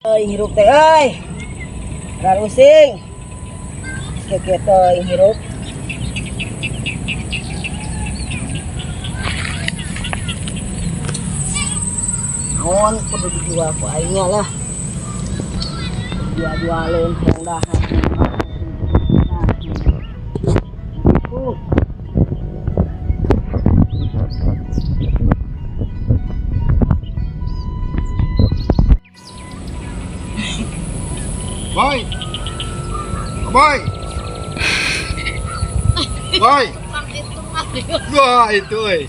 Euy, hirup teh euy. Rarusing. Kieu teh hirup. Naon kudu dijual ku aingnya lah. Jual-jualeun hayang dahar. Boy. Boy. Boy. Wah, itu euy.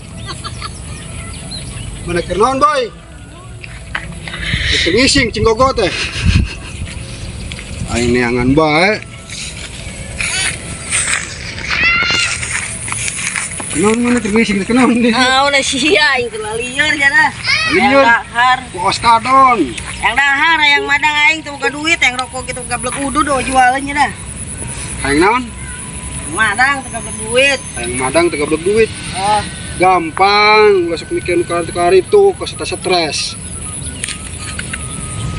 Mana keur naon, Boy? Itu ngising cinggogo teh. Aing neangan bae. Naon mana teu ngising teh naon nih? Naon sia aing teh lieur jana. Lieur. Yang dahar, Ku oskadon. yang dahar, yang madang aing teu boga duit, yang rokok gitu gablek udud oh jualannya dah. Aing naon? Madang teu gablek duit. Aing madang teu gablek duit. Oh, Gampang, masuk mikir kar itu ke stres.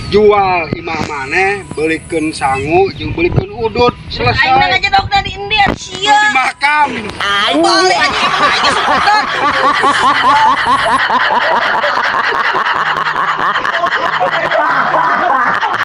Jual imah maneh, belikeun sangu jeung belikeun udut, aing nang selesai. aja dok di India sia. Di makam. Aing balik anjing emang aing geus.